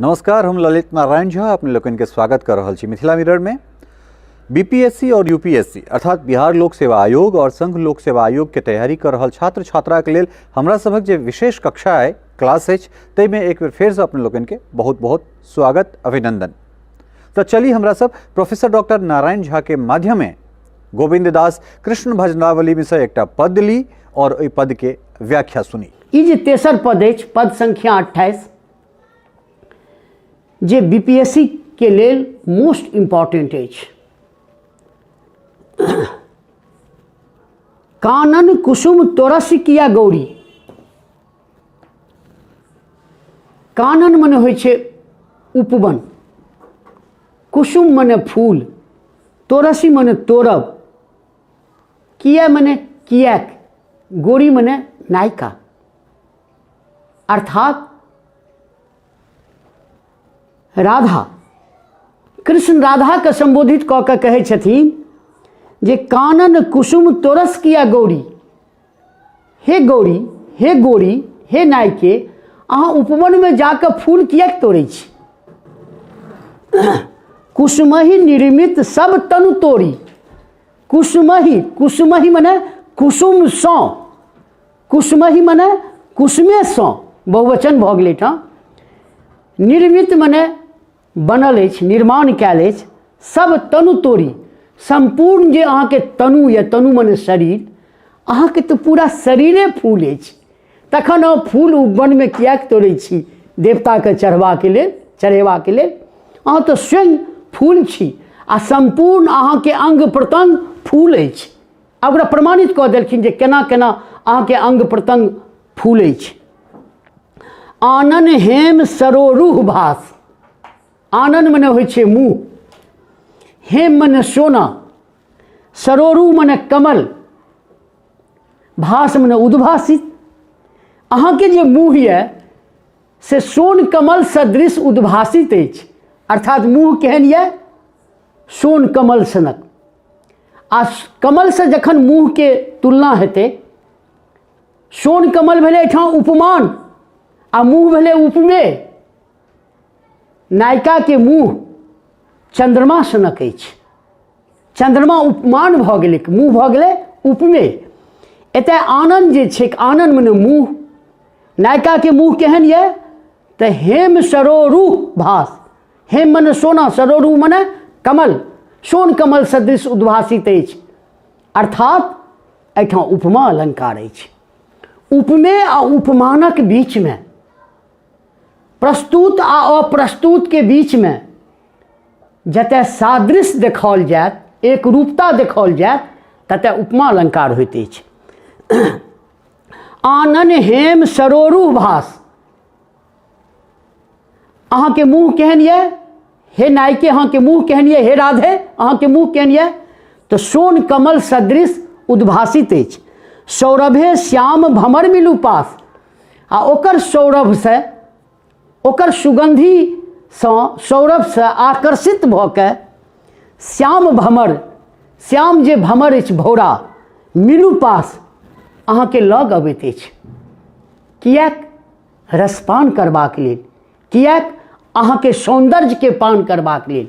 नमस्कार, हम ललित नारायण झा अपने लोकनि के स्वागत कर रहल छी मिथिला मिरर में। बीपीएससी और यूपीएससी अर्थात बिहार लोक सेवा आयोग और संघ लोक सेवा आयोग के तैयारी कर रहल छात्र छात्रा के लेल हमरा सभक जे विशेष कक्षा है, क्लास अछि, ताहिमे एक बेर फेरसँ अपने लोकनि के बहुत बहुत स्वागत अभिनंदन। तो चली हमरा सब प्रोफेसर डॉक्टर नारायण झा के माध्यमे गोविंद दास कृष्ण भजनावली में से एकटा पद ली और ओहि पद के व्याख्या सुनी। ई जे तेसर पद अछि, पद संख्या 28, जे बीपीएससी के लेल मोस्ट इम्पॉर्टेंट अछि। कानन कुसुम तोरस किया गौरी। कानन मने होइ छै उपवन, कुसुम मने फूल, तोरसी मने तोड़ब, किया मने किएक, गोरी मने नायिका। अर्थात राधा, कृष्ण राधाके सम्बोधित कऽ के कहै छथिन जे कानन कुसुम तोरस किया गौरी। हे गौरी, हे गोरी, हे नायके, अहाँ उपवनमे जाकऽ फूल किएक तोड़ै छी? कुसुमहि निर्मित सब तनु तोड़ी। कुसुमहि, कुसुमहि मने कुसुमसँ, कुसुमहि मने कुसुमेसँ, बहुवचन भऽ गेलै एहिठाम। निर्मित मने बनल अछि, निर्माण कयल अछि, सब तनु तोड़ी, सम्पूर्ण जे अहाँके तनु यऽ, तनु मने शरीर, अहाँके तऽ पूरा शरीरे फूल अछि, तखन अहाँ फूल उपवनमे किएक तोड़ै छी देवताके चढ़बाके लेल, चढ़ेबाके लेल? अहाँ तऽ स्वयं फूल छी आ सम्पूर्ण अहाँके अङ्ग प्रत्यङ्ग फूल अछि। आ ओकरा प्रमाणित कऽ देलखिन जे केना केना अहाँके अङ्ग प्रत्यङ्ग फूल अछि। आनन हेम सरोरुह भास। आनन मने होइ छै मुँह, हेम मने सोना, सरोरुह मने कमल, भास मने उद्भासित। अहाँके जे मुँह यऽ से सोन कमल सदृश उद्भासित अछि। अर्थात मुँह केहन यऽ? सोन कमल सनक। आ कमलसँ जखन मुँहके तुलना हेतै, सोन कमल भेलै एहिठाम उपमान आ मुँह भेलै उपमेय। नायिकाके मुँह चन्द्रमा सनक अछि, चन्द्रमा उपमान भऽ गेलै, मुँह भऽ गेलै उपमेय। एतय आनन्द जे छै, आनन्द मने मुँह, नायिकाके मुँह केहन यऽ? तऽ हेम सरोरुह भास। हेम मने सोना, सरोरुह मने कमल, सोन कमल सदृश उद्भासित अछि। अर्थात एहिठाम उपमा अलंकार अछि। उपमेय आ उपमानक बीचमे, प्रस्तुत आ अप्रस्तुतके बीचमे जतय सादृश्य देखाओल जायत, एकरूपता देखाओल जायत, ततय उपमा अलंकार होइत अछि। आनन हेम सरोरुह भास। अहाँके मुँह केहन यऽ हे नायके, अहाँके मुँह केहन यऽ हे राधे, अहाँके मुँह केहन यऽ? तऽ सोन कमल सदृश उद्भासित अछि। सौरभे श्याम भमर मिलू पास। आ ओकर सौरभसँ, ओकर सुगन्धिसँ, सौरभसँ आकर्षित भऽ के श्याम भमर, श्याम जे भमर अछि भौरा, मिलू पास, अहाँके लग अबैत अछि। किएक? रसपान करबाक लेल। किएक? अहाँके सौन्दर्यके पान करबाक लेल।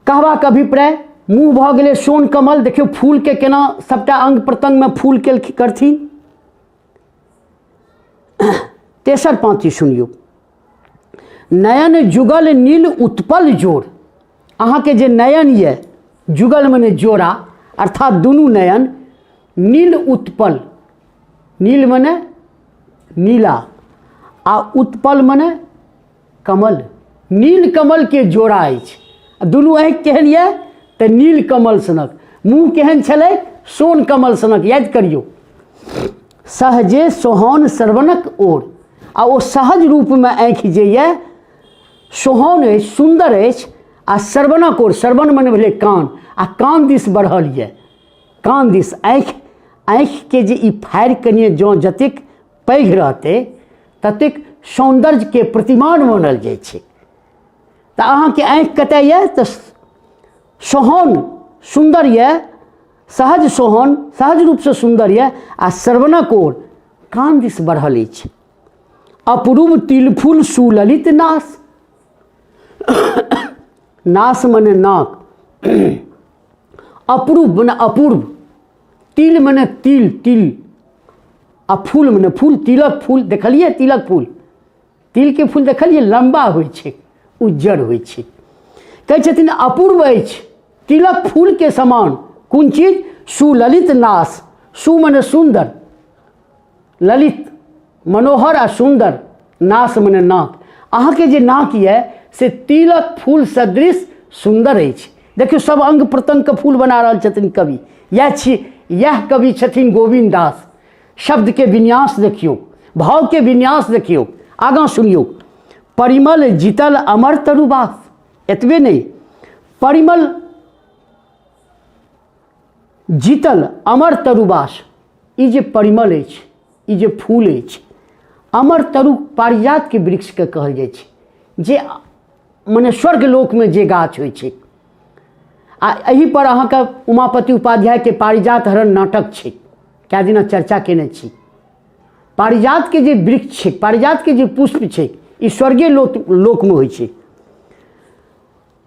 कहबाक अभिप्राय, मुँह भऽ गेलै सोन कमल। देखियौ फूलके केना सबटा अङ्ग प्रत्यङ्गमे फूल करथिन। तेसर पाँति सुनियौ। नयन जुगल नील उत्पल जोड़। अहाँके जे नयन यऽ, जुगल मने जोड़ा, अर्थात दुनू नयन नील उत्पल, नील मने नीला आ उत्पल मने कमल, नील कमल के जोड़ा अछि। आ दुनू आँखि केहन यऽ? तऽ नील कमल सनक। मुँह केहन छलै? सोन कमल सनक। याद करियौ। सहजे सोहन श्रवणक ओर। आ ओ सहज रूपमे आँखि जे यऽ सोहन अछि, सुन्दर अछि, आ श्रवणक ओर, श्रवण मने भेलै कान, आ कान दिस बढ़ल यऽ, कान दिस आँखि, आँखिके जे ई फाड़ि कनिए जँ जतेक पैघ रहतै ततेक सौन्दर्यके प्रतिमान मानल जाइ छै। तऽ अहाँके आँखि कतऽ यऽ? तऽ सोहन सुन्दर यऽ, सहज सोहन, सहज रूपसँ सुन्दर यऽ, आ श्रवणक ओर कान दिस बढ़ल अछि। अपरूप तिलफूल सुललित नाश। नाश मने नाक, अपरूप मने अपूर्व, तिल मने तिल तिल, आ फूल मने फूल, तिलक फूल देखलियै? तिलक फूल, तिलके फूल देखलियै? लम्बा होइ छै, उज्जर होइ छै। कहै छथिन अपूर्व अछि तिलक फूलके समान। कोन चीज? सुललित नाश। सु मने सुन्दर, ललित मनोहर आ सुन्दर, नाश मने नाक। अहाँके जे नाक यऽ से तिलक फूल सदृश सुन्दर अछि। देखियौ, सब अंग प्रत्यंगके फूल बना रहल छथिन कवि। इएह छी, इएह कवि छथिन गोविन्द दास। शब्दके विन्यास देखियौ, भावके विन्यास देखियौ। आगाँ सुनियौ, परिमल जीतल अमर तरुबास। एतबे नहि, परिमल जीतल अमर तरुबास, ई जे परिमल अछि, ई जे फूल अछि, अमर तरु पारिजातके वृक्षके कहल जाइ छै, जे मने स्वर्ग लोकमे जे गाछ होइ छै। आ एहि पर अहाँके उमापति उपाध्यायके पारिजात हरण नाटक छै, कए दिना चर्चा केने छी। पारिजातके जे वृक्ष छै, पारिजातके जे पुष्प छै, ई स्वर्गे लोकमे होइ छै।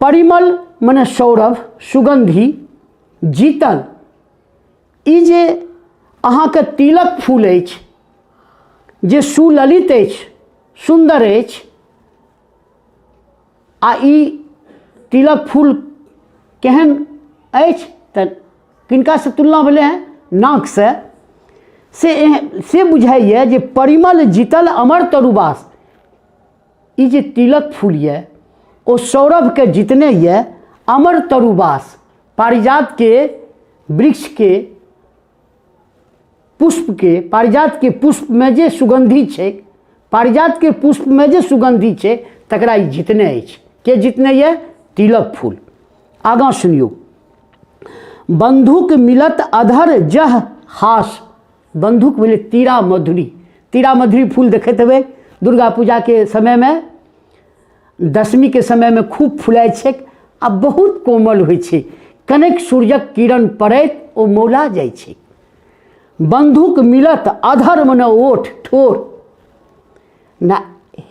परिमल मने सौरभ, सुगन्धि, जीतल, ई जे अहाँके तिलक फूल अछि, जे सुललित अछि, सुन्दर अछि, आ ई तिलक फूल केहन अछि तऽ किनकासँ तुलना भेलै हँ? नाकसँ। से से बुझाइए जे परिमल जीतल अमर तरुबास, ई जे तिलक फूल यऽ ओ सौरभके जितने यऽ अमर तरुबास, पारिजातके वृक्षके पुष्पके, पारिजातके पुष्पमे जे सुगन्धि छै, पारिजातके पुष्पमे जे सुगन्धि छै, तकरा ई जितने अछि। के जितने यऽ? तिलक फूल। आगाँ सुनियौ, बंधुक मिलत अधर जह हास। बंधुक भेलै तीरा मधुरी। तीरा मधुरी फूल देखैत हेबै, दुर्गा पूजाके समयमे, दशमीके समयमे खूब फुलाइ छै आ बहुत कोमल होइ छै। कनेक सूर्यक किरण पड़ैत ओ मौला जाइ छै। बंधुक मिलत अधर मने ओठ, ठोर। ना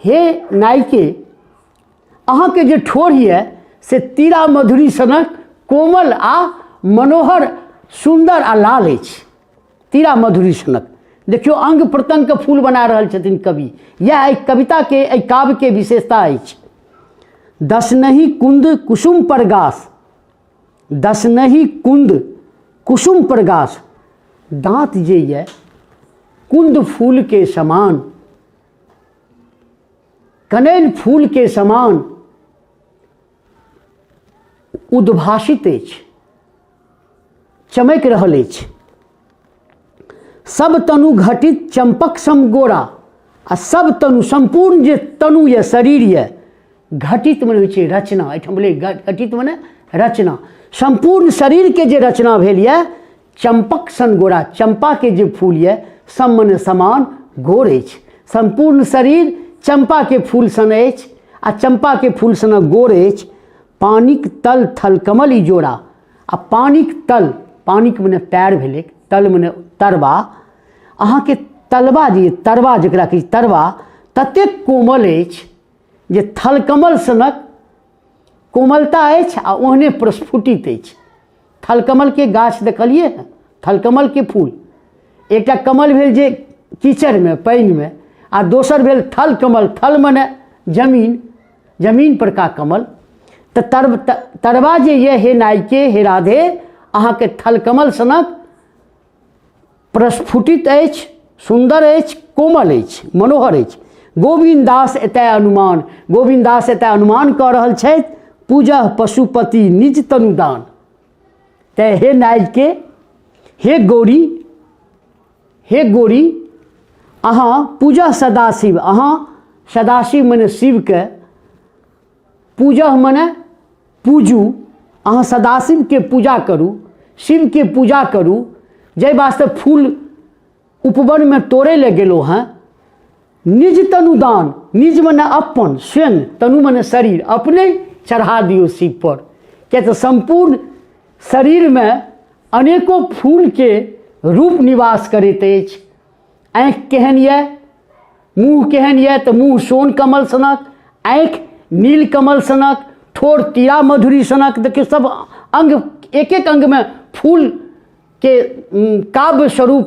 हे नायके, अहाँके जे ठोर यऽ से तीरा मधुरी सनक कोमल आ मनोहर, सुन्दर आ लाल अछि, तीरा मधुरी सनक। देखियौ, अंग प्रत्यंगके फूल बना रहल छथिन कवि। इएह एहि कविताके, एहि काव्यके विशेषता अछि। दसनही कुंद कुसुम पर गास, दसनही कुंद कुसुम पर गास, दाँत जे यऽ कुंद फूलके समान, कनैल फूलके समान उद्भासित अछि, चमकि रहल अछि। सब तनु घटित चंपक सम गोरा, आ सब तनु सम्पूर्ण जे तनु यऽ, शरीर यऽ, घटित मने होइ छै रचना। एहिठाम भेलै घटित मने रचना। सम्पूर्ण शरीरके जे रचना भेल यऽ चंपक सन गोरा, चंपाके जे फूल यऽ सम मने समान, गोर अछि। सम्पूर्ण शरीर चंपाके फूल सन अछि आ चंपाके फूल सनक गोर अछि। पानिक तल थल कमल ई जोड़ा, आ पानिक तल, पानिक मने पैर भेलै, तल मने तरबा। अहाँके तलबा जे, तरबा जकरा कहै छै, तरबा ततेक कोमल अछि जे थलकमल सनक कोमलता अछि आ ओहने प्रस्फुटित अछि। थलकमलके गाछ देखलियै हँ? थलकमलके फूल, एकटा कमल भेल जे कीचड़मे पानिमे, आ दोसर भेल थल कमल, थल मने जमीन, जमीन पर का कमल। तऽ तरबा जे ये, हे नायके, हे राधे, अहाँके थलकमल सनक प्रस्फुटित अछि, सुन्दर अछि, कोमल अछि, मनोहर अछि। गोविन्द दास एतय अनुमान, गोविन्द दास एतय अनुमान कऽ रहल छथि, पूजा पशुपति निज तनुदान। तेँ हे नायके, हे गौरी, हे गौरी, अहाँ पूजा सदाशिव, अहाँ सदाशिव मने शिवके, पूजा मने पूजू, अहाँ सदाशिवके पूजा करू, शिवके पूजा करू। जाहि वास्ते फूल उपवनमे तोड़ै लए गेलहुँ हँ, निज तनुदान, निज मने अपन, स्वयं, तनु मने शरीर, अपने चढ़ा दियौ शिव पर। किया तऽ सम्पूर्ण शरीरमे अनेको फूलके रूप निवास करैत अछि। आँखि केहन यऽ? मुँह केहन यऽ तऽ मुँह सोन कमल सनक, आँखि नील कमल सनक, ठोर तीरा मधुरी सनक। देखियौ सब अंग, एक एक अंगमे फूलके काव्य स्वरूप,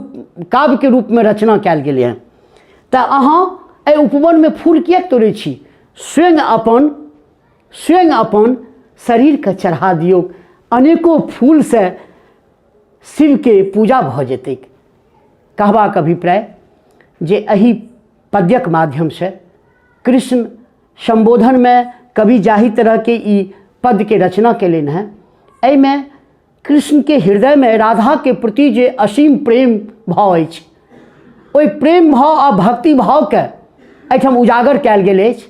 काव्यके रूपमे रचना कयल गेलै हँ। तऽ अहाँ एहि उपवनमे फूल किएक तोड़ै छी? स्वयं अपन स्वयं अपन शरीरके चढ़ा दियौ, अनेको फूलसँ शिवके पूजा भऽ जेतैक। कहबाक अभिप्राय जे एहि पद्यक माध्यमसँ कृष्ण सम्बोधनमे कवि जाहि तरहके ई पद्यके रचना कयलनि हेँ, एहिमे कृष्णके हृदयमे राधाके प्रति जे असीम प्रेम भाव अछि, ओहि प्रेम भाव आ भक्ति भावके एहिठाम उजागर कयल गेल अछि।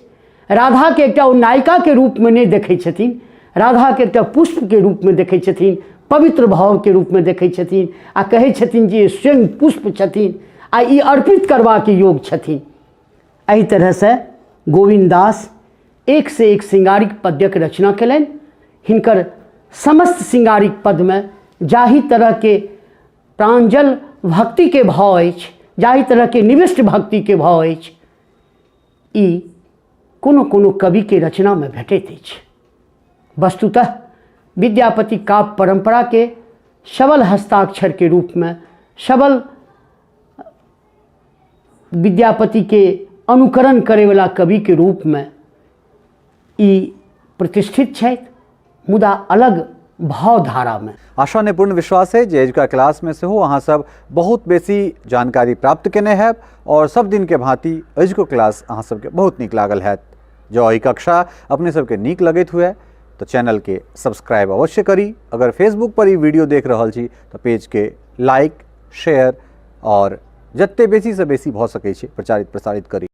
राधाके एकटा ओ नायिकाके रूपमे नहि देखै छथिन, राधाके एकटा पुष्पके रूपमे देखै छथिन, पवित्र भावके रूपमे देखै छथिन आ कहै छथिन जे स्वयं पुष्प छथिन आ ई अर्पित करबाके योग छथिन। एहि तरहसँ गोविन्द दास एक से एक श्रृंगारिक पद्यक रचना कयलनि। हिनकर समस्त श्रृंगारिक पदमे जाहि तरहके प्रांजल भक्तिके भाव अछि, जाहि तरहके निविष्ट भक्तिके भाव अछि, ई कोनो कोनो कविके रचनामे भेटैत अछि। वस्तुतः विद्यापति काव्य परम्पराके सबल हस्ताक्षरके रूपमे, सबल विद्यापतिके अनुकरण करैवला कविके रूपमे ई प्रतिष्ठित छथि, मुदा अलग भावधारामे। आशा ने पूर्ण विश्वास है जे अजुका क्लासमे सेहो अहाँ सब बहुत बेसी जानकारी प्राप्त केने हैब और सब दिन के भांति अजुको क्लास अहाँ सबके बहुत नीक लागल हैत। जँ एहि कक्षा अपने सबके नीक लगैत हुए तो चैनल के सब्सक्राइब अवश्य करी। अगर फेसबुक पर ई वीडियो देख रहल छी तो पेज के लाइक, शेयर और जते बेसी से बेसी भऽ सकै छै प्रचारित प्रसारित करी।